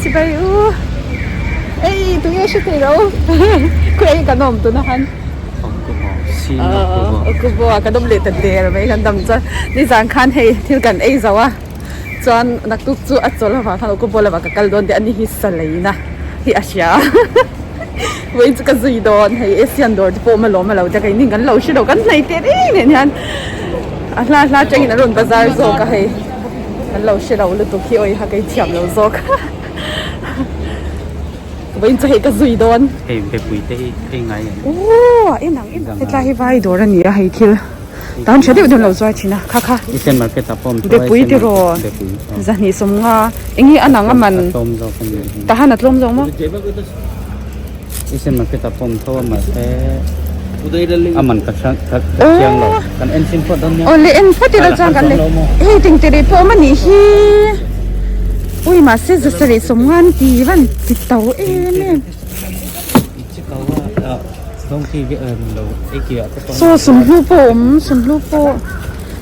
Chibai u. Ei tunge hre thei lo khawiah hi kan awm tuna khan. Okubo ah kan awm leh ta der mai kan dam chuan nizan khan hei thil kan ei zo a chuan naktuk chu a chawl avang khan Okubo lamah ka kal dawn tih ani hi sa leina hi a hria a vawiin chu ka zui dawn hei Asian dawr te pawh awm alawm a lo tia keini kan lo hre lo kan hnaih teh reng nen hian a hla hla atangin an rawn bazar zawk a hei. Kan lo hre lo lutuk hi awi ha ka inthiam lo zawk. Vawiin chu hei ka zui dawn. Hei bepui te hi ei ngai em? Aw a en ang en ang. Hetlai hi vai dawr a ni a hei thil tan tha deuh deuh lo zuar thin a kha kha. Eastern market ah pawh awm tho a Bepui tiraw zahnih sawmnga eng hi a nang a man. A tlawm zawk a ni. Tahan a tlawm zawk maw? Eastern market ah pawh awm tho a mahse a man ka chiang lo kan en chin phawt dawn nia aw le en phawt ila chuan kan le hei tengtere pawh awm a nih hi ui mahse zasarih sawmngan ti van ti to em em saw sumhlu pawh a awm sumhlu pawh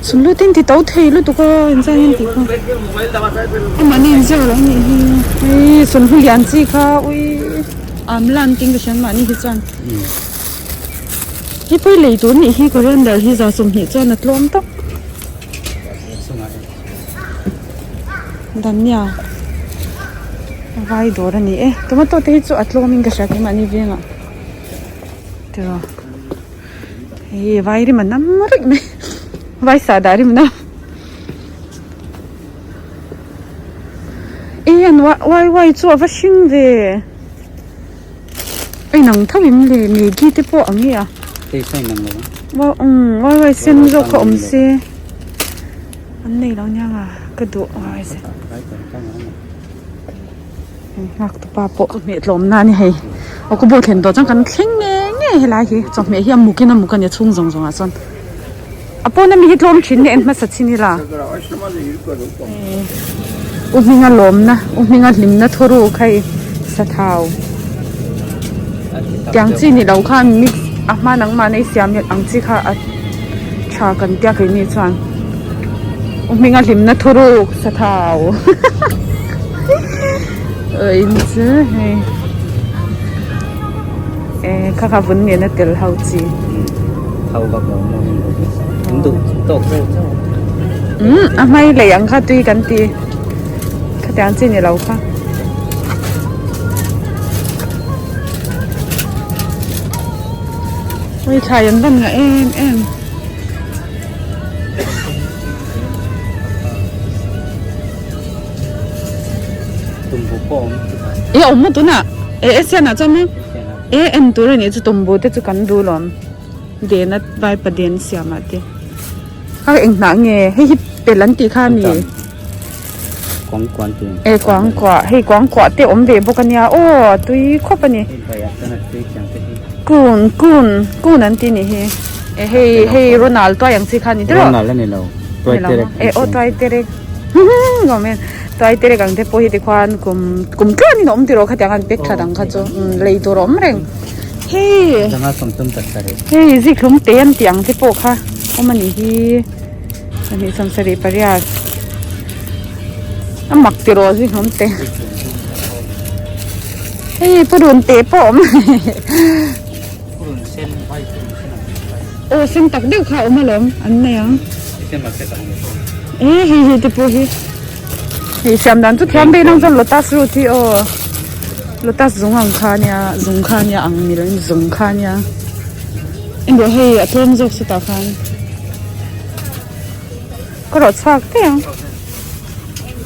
sumhlu te an ti to thei lutuk a inzai an tih kha amahni inzir lo anih hi ui sumhlu lian chi kha ui. Amla an ting ka hria mahni hi chuan hi pawh lei tur nih hi coriander hi za 20 chuan a tlawm tawp dhania vai dawr a ni e tomato te hi chu a tlawm in ka hria keimahni vengah tiraw hei vai rim a nam reng mai vai sahdah rim a nam. E an wai wai chu a va hring ve a inang tho em le maggi te pawh ang nge a umm wai wai sen zawk kha awm se an nei lo nia nga ka duh wai sen nghak tupa pawh chawhmeh tlawm na a ni hei aw ka bawh thlen tawh chuan kan thleng nge nge helai hi chawhmeh hi a muk in a muk a ni a chhung zawng zawng ah chuan. A pawn ami hi tlawm thin nge en hmasa chin ila U hminga lawmna U hminga hlimna thuruk hei sathau tiang chi ni lo khan mix a hma nangmah nei siam ang chi kha a tha kan tia keini chuan U hminga hlimna thuruk sathau in chu hei Eh kha kha vun ngen a tel ho chi. Ho vak lo maw heng ho hi. An duh tawk vel chauh. Umm a hmai lei ang kha tui kan ti. Khatiang chi ni lo kha. Ui thlai an van ngah em em. Tumbu pawh awm chutah. E awm maw tunah e Asian ah chuan maw e en tur a nih chu tumbu te chu kan duh lawm den a vaipa den siam ah te kha eng hnah nge hei hi pel an tih kha a ni e kuangkuah hei kuangkuah te awm ve bawk a nia aw a tui khawp a ni kun kun kun an tih a nih hi e hei hei Ronald tuai ang chi kha a ni tiraw e aw tuai terek. Tuai terek ang te pawh hi tikhuan kum kum tluan in a awm tiraw khatiang an pack that ang kha chu lei tur a awm reng hei hei zikhlum te an tih ang te pawh kha awm a nih hi pahnih sawmsarih pariat a mak tiraw zikhlum te hei purun te pawh a awm Aw sen tak deuh kha a awm alawm an nei ang. E hei hei te pawh hi hei siam dan chu thiam daih lang chuan lotus root hi aw lotus zung ang kha ania zung kha ania ang ni lovin zung kha ania englo hei a tlawm zawk sawtah khan ka rawh chhuak daih ang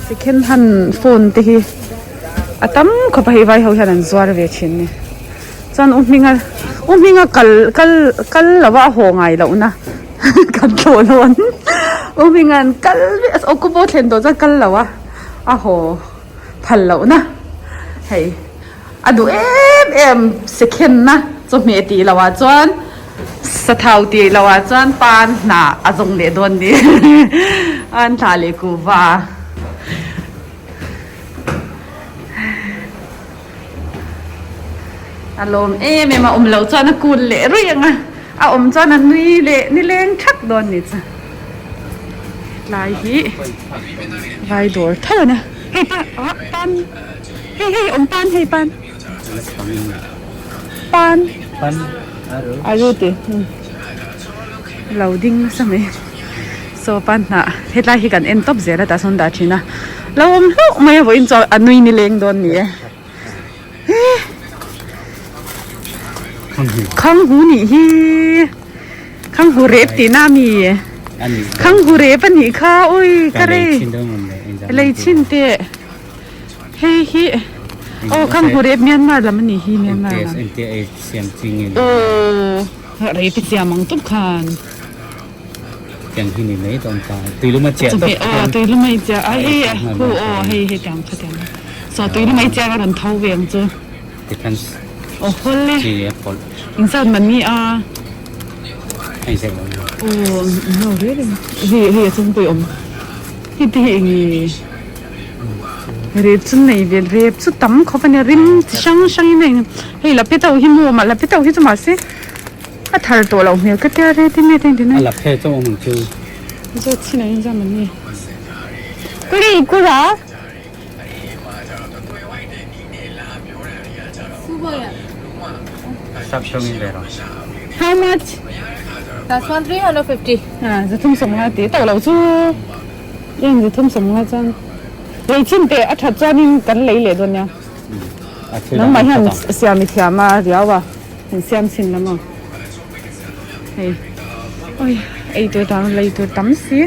second hand phone te hi a tam khawp a hei vai ho hian an zuar ve thin a ni. Chuan U Hminga U Hminga kal kal kal lo a a haw ngai loh na kan tlawh lo an U Hminga'n kal vek aw ka pawh thlen tawh chuan kal lo a a haw phal loh na hei a duh em em second na chawhmeh tih loh ah chuan sathau tih loh ah chuan pan hnah a zawng leh dawn ni an thlah leh kuhva. A lawm em em a awm loh chuan a kul leh ruih ang a a awm chuan a nui leh nileng thak dawn ni chu tlai hi vai dawr tho a nia hei pa ah pan Hei hei awm pan hei pan. Pan. Pan aru ti. Lo ding nasa mai. Saw pan hnah hetlai hi kan en tawp zel a tah sawn dah thin a. Lo awm hlauh mai a vawiin chuan a nui ni leng dawn ni e. Khanghu nih hi Khanghu rep tihna a mi Khanghu rep a nih kha ui ka rei lei chhin teh hei hi aw Khanghu rep Myanmar lam a nih hi Myanmar lam aw rep i siam ang tawp khan. Tiang hi ni mai dawn ta. Tuilum a chiah tawp. Aw tuilum a i chiah a hei a khu aw hei hei tiang kha tiang so tuilum a i chiah a rawn tho ve ang chu. Tikhan aw hawl e. Chi a pawlh. Engzat man nge a. Hei zet lo. Aw no reng reng hei hei a chungpui awm hei te hi eng nge rep chu nei ve rep chu tam khawp a nia rim chi hrang hrang in a eng hei la pe tauh hi maw mah la pe tauh hi chu mahse. A thar tawh loh hmel ka tia reti nge te engtin A la phe chauh awm ang chu. Zawt chin ah inzam an ni. Kuri kura. Sap shawng in ve rawh. How much? That's one 350. Ah, zathum sawmnga ti tawh loh chu. Eng zathum sawmnga chuan lei chin teh a that chuanin kan lei leh dawn nia. Nangmah hian siam i thiam a riau a. An siam chhin lam a hei oi ei tur tam lei tur tam si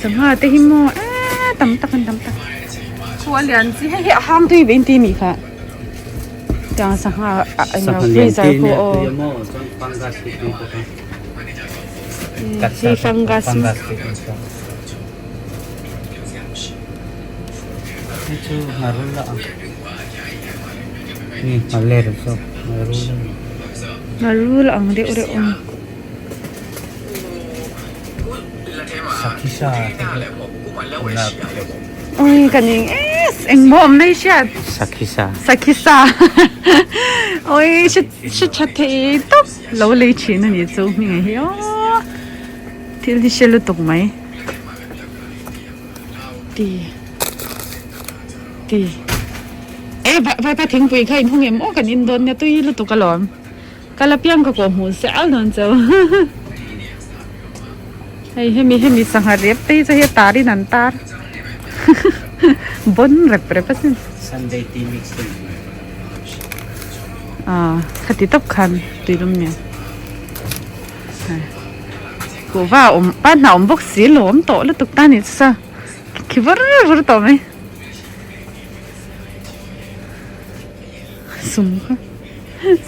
sangha te hi maw eee tam tak an tam tak khu a lian chi hei hi a hang tui ve in ti mi kha tiang sangha a eng lo freezer khu aw hei fungus Hei chu ngharul la ang. Nge nghaler zawk ngharul a ni. Ngharul ang deuh reuh a ni. Sakhisa te hi a lak. Ui ka ning es engmaw awm mai hriat. Sakhisa. Sakhisa ui hre hre tha thei tawp lo lei thin a ni chu hming hi aw thil hi hre lutuk mai. Ti ti e vai vai pa thingpui kha in hung em aw kan in dawn nia tui lutuk alawm ka la piang ka kawh hmuh se al dawn cheu hei hemi hemi sangha rep te hi chu hei tar in an tar bon rep rep asin Sunday tea mix te ah khati tawp khan tuilum nen. Kuhva a awm pa hna awm bawk si lawm tawh lutuk ta ni chu khi vur vur tawh mai sum kha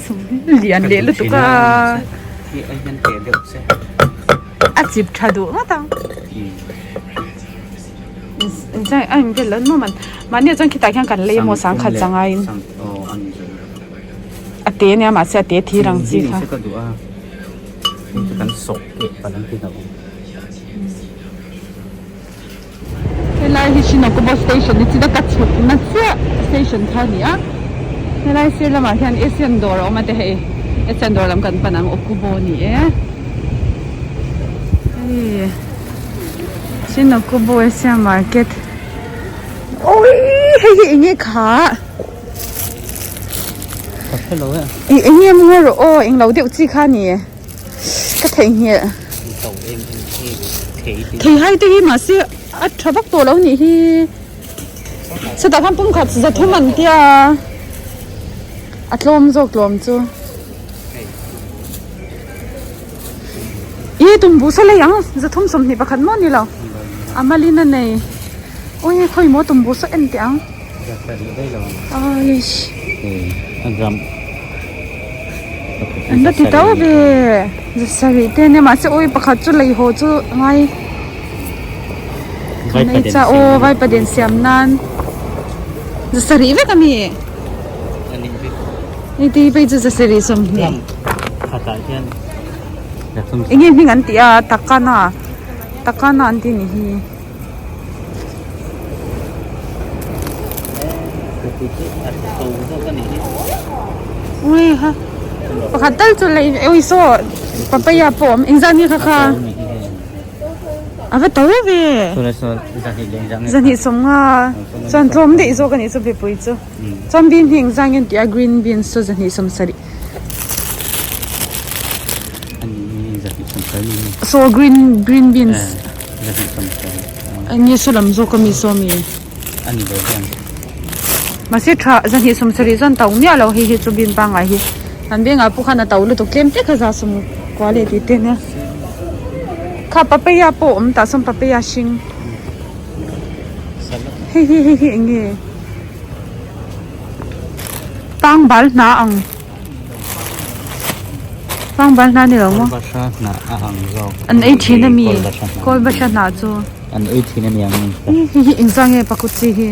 sum lian leh lutuk a a chip tha duh ngawt ang a in vel an maw mahni ah chuan khitah khian kan lei emaw sangkhat zangaiin a te ania mahse a te thir ang chi kha. Hei chu kan sawh teh palh ang tih a awm. Helai hi Shinokbo station ni chita ka chhuk na chiah station kha a ni a helai sir lamah hian Asian dawr a awm a te hei Asian dawr lam kan pan ang Okubo a ni e hei Shinokbo Asian market awii hei hi eng nge kha. Ka hre lo e. I eng nge maw rawh aw eng lo deuh chi kha ni e ka theihnghilh. To em em hi thei ti. Thei hai te hi mahse a tha vak tawh lo nih hi. Chutah khan pum khat za thum an tia a tlawm zawk tlawm chu. I tumbu saw lei ang 3 21 maw ni lo a malin a nei ui khawi maw tumbu saw en teh ang. An la ti tau ve zasarih te ania mahse awi pakhat chu lei haw chu a ngai nei cha aw vaipaden siam nan zasarih vek a mi hei te hi phei chu zasarih 20 eng nge hming an tih a takana takana an tih ni hi. Ui ha pakhat tal chu lei ui saw papaya pawh a awm engzat nge kha kha A va to ve. Zahnih 50 chuan tlawm daih zawk a nih chu bepui chu. Chuan bean hi engzah nge an tih a green beans chu 270. Saw green green beans. Eng nge saw lam zawk a mi saw mi. Mahse tha 270 chuan to miah lo hei hi chu bean pangngai hi. An vengah pawh khan a to lutuk tlem te kha za 90 leh tih te nia. Kha papaya pawh awm tah sawn papaya hring. Hei hi hei hi eng nge pangbal hna ang pangbal hna ni lo maw an ei thin a mi kawl bahra hnah chu an ei thin a ni ang hei hi eng zah nge pakut chi hi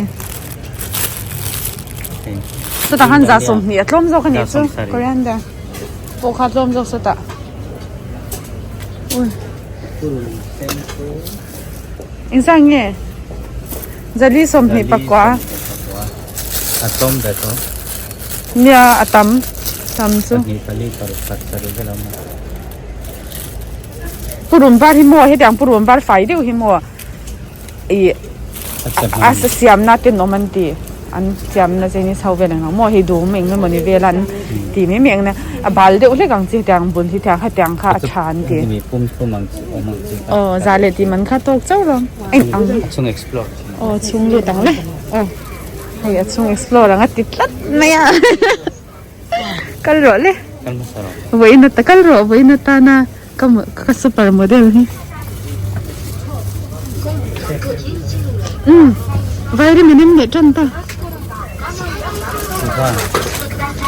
chutah khan za 20 a tlawm zawk a nih chu coriander pawh kha tlawm zawk sawtah ui. Engzah nge? Zali 24. A tlawm ve tawh. Nia a tam tam chu. Pahnih pali paruk khat sarih vel a awm a. Purun var hi maw hetiang purun var fai deuh hi maw ih a siamna ten awm an ti. An siamna Chinese ho vel ang maw hei dum eng emaw ni vel a an ti mai mai ang nia a bal deuh hlek ang chi hetiang bun hi hetiang hetiang kha a tha an ti. Aw za leh tih man kha tawk chauh lo eng ang aw chhung lut ang le aw hei a chhung explore ang a ti tlat mai a kal rawh le vawiin ata kal rawh vawiin atana ka ka super model hi umm vairim in leh tan ta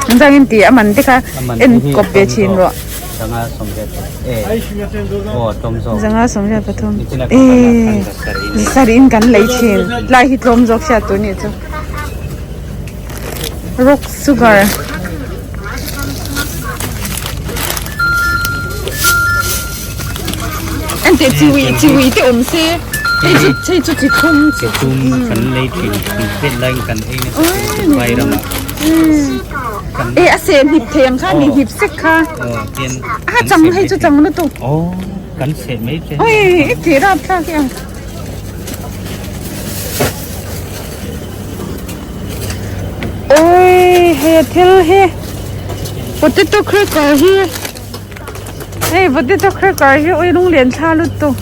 engzangin tih a man te kha en kawp ve thin rawh zanga 83 eh sarih in kan lei thin tlai hi tlawm zawk hriat tur nih chu rock sugar Enteh chiwi chiwi te awm se hei chu hei chu chi thum chi thum kan lei thin kan pet laiin kan ei nasa thin vai ramah e a seh hnip thei ang kha ni hnip sek kha a chang hei chu chang lutuk aw kan seh mai che oi i tih rap thlak e ang Oi he thil hi potato cracker hi hei potato cracker hi ui lung lian thla lutuk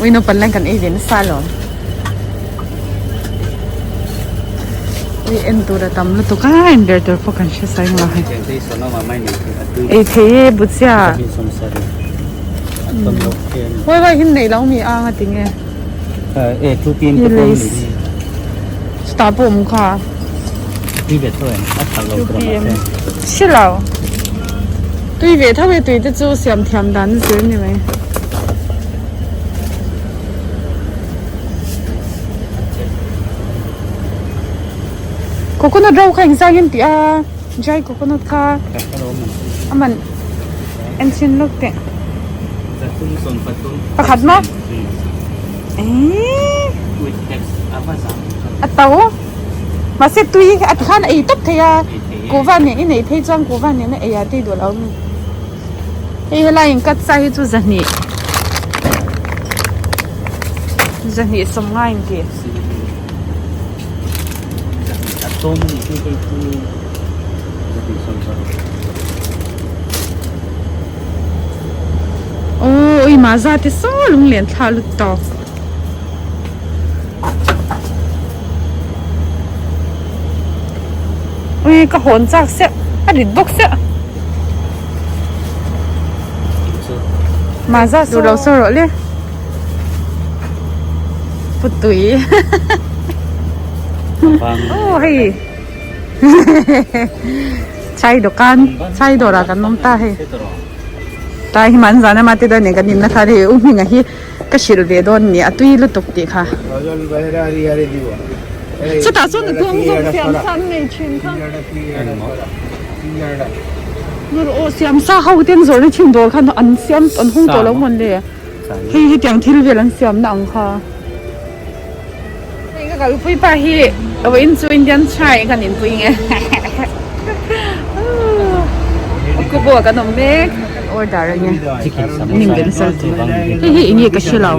ui naupang lan kan ei ve nasa alawm ui en tur a tam lutuk a en ber tur pawh kan hre sawi ngah hei ei thei e buchhia. Hawi hawi hin neih lo mi ang a ti nge. E 2 pm te pawh ni. Chutah pawh awm kha. Tui ve tho em a tha lo tur a mahse. Hre lo. Tui ve tho e tui te chu siam thiam dan a zir ni mai. Coconut ro kha engzang in tih a dry coconut kha a man. En chhin lawk teh. Pakhat maw? Eii. A to. Mahse tui a tikhan a ei tawp thei a. Kuhva nen i neih phei chuan kuhva nen a ei a tui duh lo a ni. Hei helai in cut sa hi chu 200. 250 in ti. Aw ui mah zat hi saw lunglen thla lut tawk. Ui ka hawn chak sia a rit bawk sia. Mah zat duh lo saw rawh le. Putui. Aw hei. Chai dawhkan chai dawrah kan awm ta hei tlai hi man zan ema te dawn nen kan inna thar hei u hminga hi ka hrilh ve dawn nia a tui lutuk tih kha chutah chuan a tuang zawk siam sa an nei thin kha aw siam sa ho ten zawrhna thin dawr khan an siam an hung tawh lo mawn le hei hetiang thil vel an siamna ang kha. Hei ka kalpui pa hi vawiin chu Indian chai kan inpui nge Kubo kan awm mek. order ange ning ben sal tu hei hi enge ka hre lo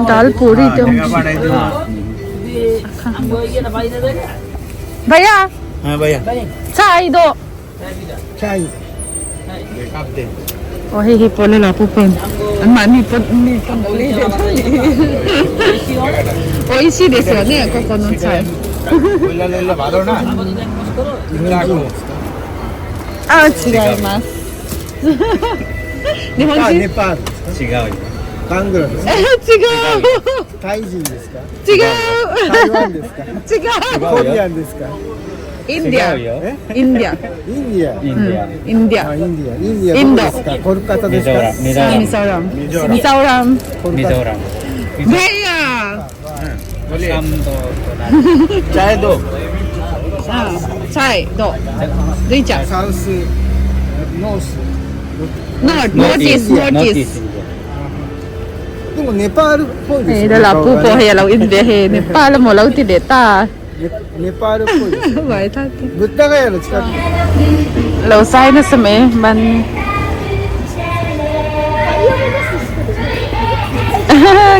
dal puri te awm bhaiya chai do Aw hei hi pawh la pu pen an mahni pawn mi pawn lo lei ve tho ni oishi desu yo ne koko no chai ah chigaimasu nihonjin Chigau chigau chigau chigau India India India India India Mizoram Mizoram Mizoram Mizoram Bhaiya Assam do Chai do Richa South, North. North North East North East でもネパールっぽいです Hei la pu pawh hei a lo in ve hei Nepal emaw lo ti leh ta ネパールっぽいです Vai thak te ブッダガヤの近く Lo sai nasa mai man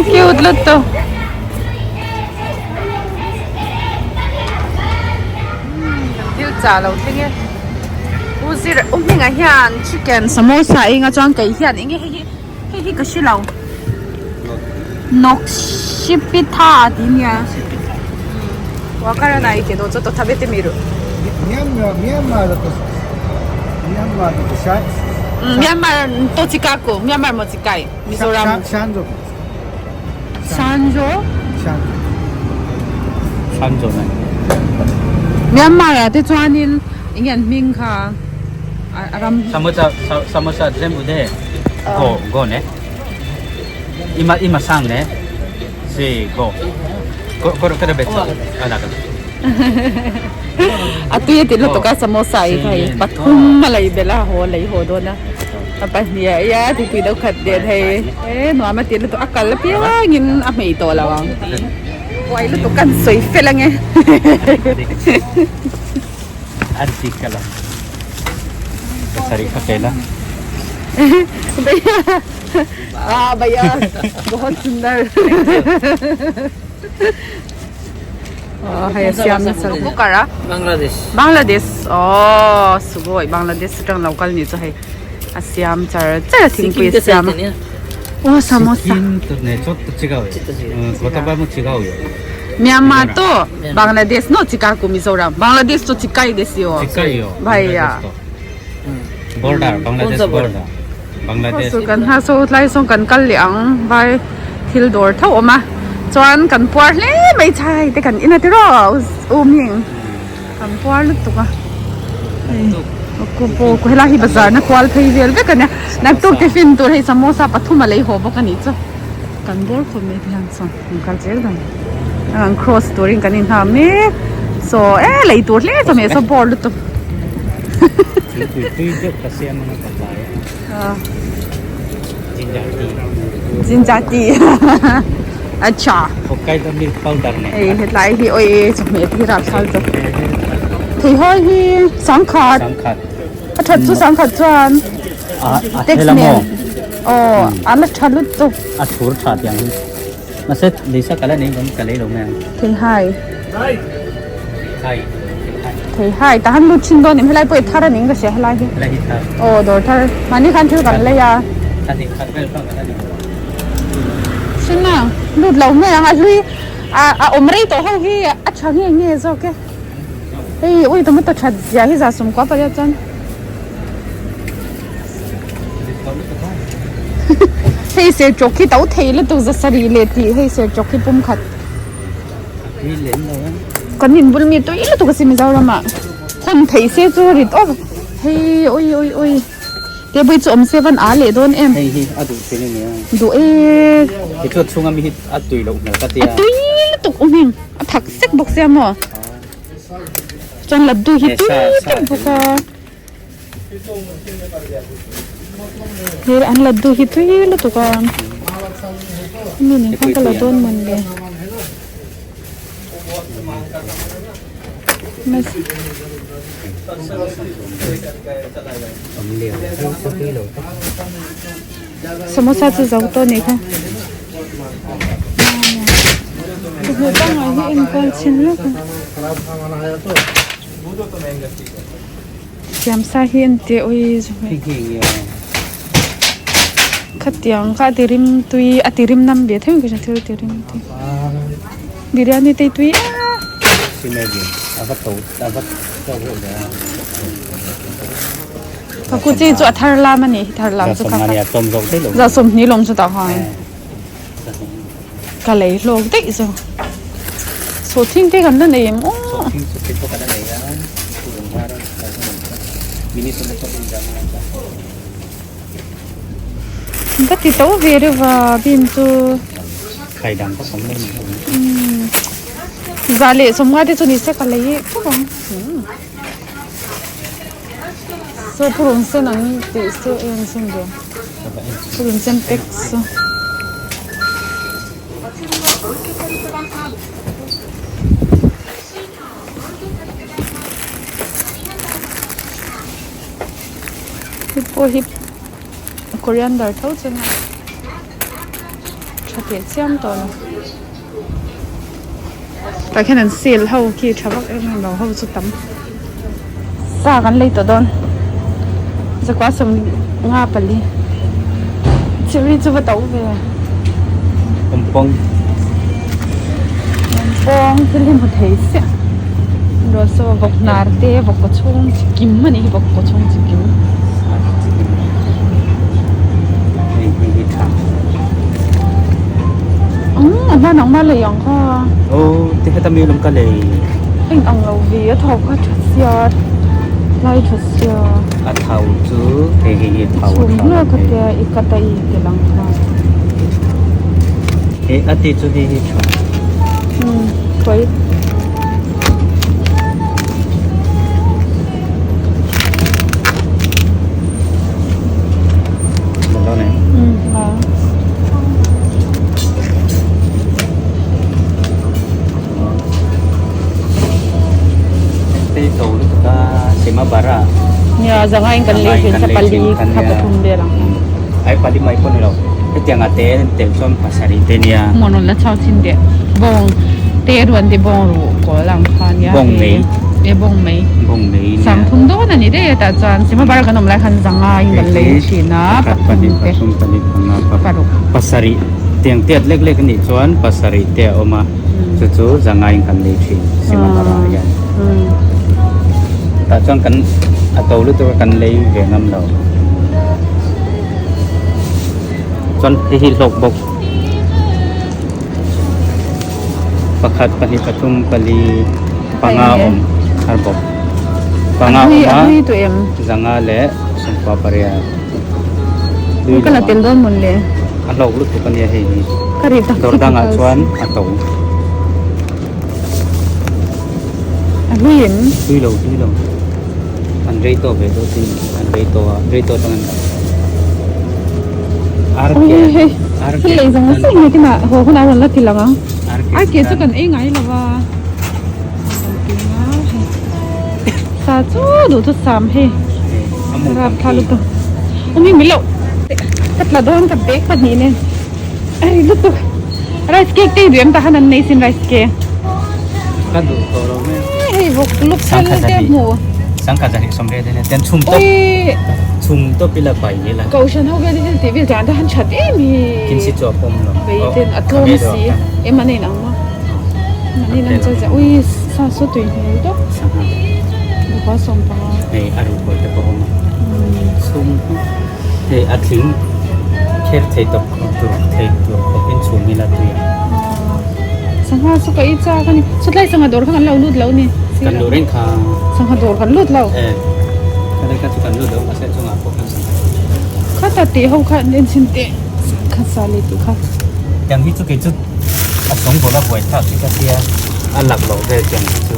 Cute lutuk Thil chah lo thleng e U zir u hmingah hian chicken samosa enga chuan kei hian enge hei hi hei hi ka hre lo Nokshipitha tih nia Wakaranai ke do chotto tabete miru ミャンマーだとミャンマーだとシャ Myanmar to chikaku Myanmar mo chikai Mizoram シャン族ですか Shanjo シャン族 Shanjo nai Myanmar ah te chuanin eng an hming kha a ram Samosa samosa zenbu de go go ne ima ima san ne si go ko ko betsu a da A tui a ti lutuk a samosa hi kha hei pathum a lei belh a haw a lei haw dawn a a pahnih ah ia tupui deuh khat den hei e nuam a ti lutuk a kal apiangin a hmei tawh lo ang buai lutuk kan sawi fel ange an ti kala saree kha pela bhaiya ah bhaiya bahut sundar Aw hei a siam nasa lutuk cooker a Bangladesh Bangladesh aw sugoi Bangladesh atang lo kal ni chu hei a siam char char a thingpui a siam a aw samosa Myanmar to Bangladesh no chikaku Mizoram Bangladesh to chikai desu yo bhaiya Border Bangladesh border Bangladesh Chu kan ha saw tlai sawn kan kal leh ang vai thil dawr tho awm a chuan kan puar hle mai chai te kan in a tiraw u hming kan puar lutuk a hei ku helai hi bazar na kual phei vel vek a nia naktuk tiffin tur hei samosa pathum a lei haw bawk a nih chu kan bawr khawp mai te hian chuan kan kal zel dan an cross turin kan inhah mek saw e lei tur hle chawhmeh saw bawr lutuk. Thingpui tui deuh ka siam anga ka tlai a ginger tea ginger tea acha Hokkaido milk powder nen hei hetlai hi oi chawhmeh te hi rapthlak chu thei hawi hi sangkhat sangkhat a that chu sangkhat chuan a tax hela nen maw aw a la tha lutuk a thur tha tiang hi mahse lisa ka la nei vang ka lei lo mai ang thei hai thai thei hai tah han lut thin dawn em helai pawh i thar a ning ka hria helai hi helai hi thar aw dawr thar mahni khan thil kan lei a thani khat vel pawh kan la nei hring a lut lo mai ang a hlui a a awm rei tawh ho hi a tha nge nge zawk e hei ui tomato that zia hi za sawmkua pariat chuan hei serchawk hi to thei lutuk za sarih leh tih hei serchawk hi pum khat. Kan in bul mi tui lutuk a si Mizoram ah hawn theih se chu rit awk hei ui ui ui table chu awm se van a leh dawn em hei hi a duh thin a nia duh e ti chuan chhunga mi hi a tui loh hmel ka tia a tui lutuk awm heng a thak sek bawk sia maw chuan laddu hi tui tak bawk a he an laddu hi tui lutuk a mi nen khan ka la dawn mawn le. Samosa chu zo tawh anih kha. Chawhmeh pangngai hi enkawl chhin lawk a. Siamsa hi en teh ui chawhmeh. Khatiang kha a ti rim tui a ti rim nam ve theuh in ka hria thil ti rim tui. Biryani te tui a. Ka kuchi chu a thar lam a nih hi thar lam chu kha kha za sawmhnih lawm chu tah khan ka lei hlawk daih zawk sawhthing te kan la nei em aw. Ka ti to ve reuh va bean chu za leh sawmnga te chu ni se ka lei tawp ang. Saw purun sen an tih se en sin ve purun sen pack chu. Hei pawh hi coriander tho chu nia tha teh chiam tawh lo tah khian an sale ho khi tha vak em em lo ho chu tam sa kan lei tawh dawn zakua sawm nga pali chiri chu va to ve awmpawng awmpawng thil hi hmu thei chiah ruah saw vawk hnar te vawk kaw chhung chi kim a nih hi vawk kaw chhung chi kim. Umm a hman ang ma lei ang kha. Aw ti heta mi lawm ka lei. Eng ang lo ve a thau kha tha sia tlai tha sia. A thau chu hei hei hi thau a tha. Chhum hlak a tia i cut a i ti lang kha. He a ti chu hei hi tha. Umm khawi. Nia zanga in kan lei thin kha pali kha pathum vel ang ai pali mai pawh ni lo hetiang a te tel chuan pasarih te nia hmuh la chau chin teh bawng te ruan te bawng ruh kawl ang kha nia bawng mei e bawng mei bawng mei nia sangthum dawn a ni daih a tah chuan sima bar kan awm lai khan zanga in kan lei thin a pathum te paruk pasarih tiang tiat lek lek a nih chuan pasarih te a awm a chu chu zanga in kan lei thin sima bar ah hian tah chuan kan a to lutuk a kan lei ve ngam lo chuan hei hi hlawk bawk. Pakhat pahnih pathum pali panga awm har bawk panga awm a zanga leh sawmkua pariat a hlawk lutuk ania hei hi dawr dangah chuan a to hlui lo hlui lo an rei tawh ve deuh tin an rei tawh a rei tawh atang an Arke chu kan ei ngai lo va sa chu duh chu sam hei rap thla lutuk awm hi milo ka tla dawn ka bag pahnih nen a ri lutuk rice cake te hi duh em tah khan an nei sin rice cake ka duh tawh lo mai hei vawk luk thel te hmuh sangkhat zahnih sawmriat ania ten chhum tawp chhum tawp ila pai ila kohhran ho vel hi thil tih vel dan te han that em hi kin si chu a pawm lo vei ten a tlawm si em an in ang maw an in ang che che ui sa saw tui hmel deuh mipa sawm panga hei a ruh te pawh a awm a chhum hei a tling kher thei tawp tur thei tur khawp in chhum ila tui ang sangha chu ka ei chak a ni chawtlai sangha dawr kha kan lo lut lo ni kan luh reng kha sangha dawr kan lut lo e khalai kha chu kan lut lo mahse chungah pawh khan sangha khata tih ho kha an en chhin teh sangha sa leh tih kha tiang hi chu kei chu a sawng bawla buai thlak hi ka tia a lak loh vel tiang hi chu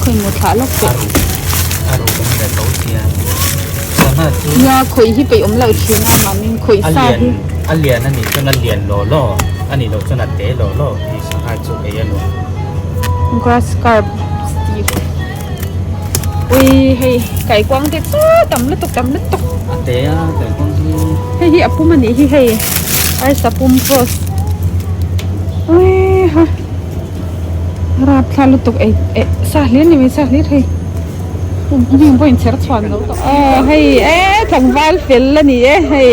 khawi maw thlah lawk teh a ruh awm ve tho sia sangha chu nia khawi hi peih awm loh thin a mahni khawi sa hi a lian a nih chuan a lian law law a nih loh chuan a te law law tih sangha chu ei a nuam grass carp tih. Ui hei kaikuang te chu tam lutuk tam lutuk. A te a kaikuang hi. Hei hi a pum a nih hi hei arsa pum cross. Ui ha rapthla lutuk ei eh sa hlir ni mai sa hlir hei. Heng pawh inchher chhuan lo tawh a hei e tlangval fel a ni e hei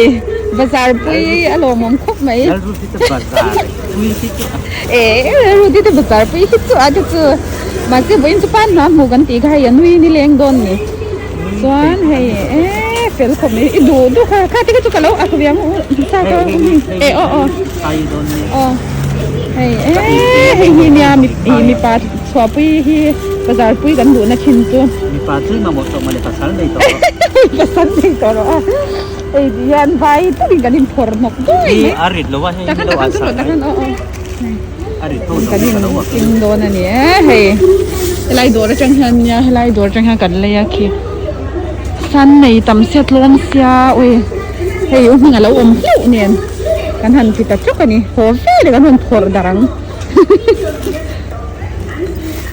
bazar pui a lawmawm khawp mai. E Rudy te bazar pui hi chu a te chu mahse vawiin chu pan hna hmuh kan tih kha hei a nui ni leng dawn ni chuan hei e fel khawp mai i duh duh kha kha te kha chu ka lo ak ve ang u sa ka e aw aw aw hei e hei hi nia mipa chhuahpui hi bazar pui kan duhna thin chu mipa chu mamawh tawh mawle pasal nei tawh rawh pasal nei tawh rawh a. Hei ti hian vai takin kan inphawrh hnawk duai mai. A rit lo a hei Takhan takhan chu takhan aw aw. A rit ho Kan in in dawn a ni e hei. Helai dawr atang hian nia helai dawr atang hian kan lei a khi. San nei tam sia tlawm sia ui hei u hming a lo awm hlauh nen kan han ti ta chawk a ni. Haw vel kan rawn phawrh darh ang.